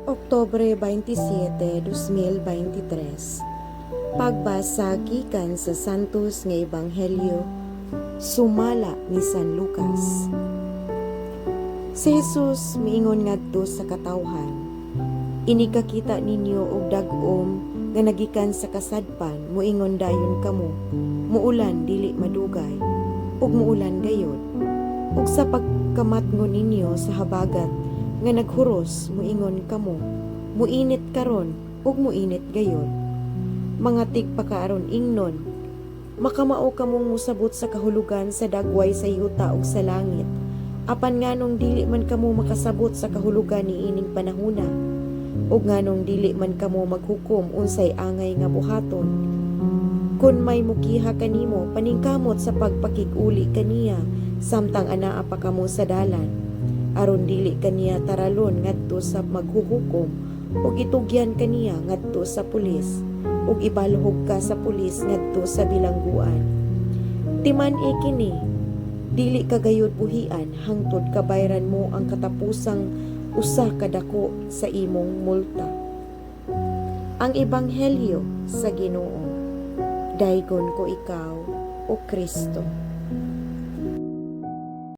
Oktubre 27, 2023. Pagbasa gikan sa Santos nga Ebanghelyo sumala ni San Lucas. Si Jesus miingon ngadto sa katawhan, "Inig kakita ninyo og dag-om nga nagikan sa kasadpan, muingon dayon kamo, 'Muulan dili madugay,' ug muulan gayod. Ug sa pagkamatngon ninyo sa habagat nga naghuros, muingon kamo, 'Muinit karon,' ug muinit gayod. Mga tigpakaaron ingnon, makamao kamong mosabot sa kahulugan sa dagway sa yuta ug sa langit. Apan nganong dili man kamo makasabot sa kahulugan niining panahona? Ug nganong dili man kamo maghukom unsay angay nga buhaton? Kun may mukiha kanimo, paningkamot sa pagpakig-uli kaniya samtang anaa pa kamo sa dalan, aron dili kaniya taralon ngadto sa maghuhukom ug itugyan kaniya ngadto sa pulis ug ibalhog ka sa pulis ngadto sa bilangguan. Timan-i kini, dili ka gayud buhian hangtod kabayran mo ang katapusang usa ka dako sa imong multa. Ang Ebanghelyo sa Ginoo. Daygon ko ikaw, O Kristo.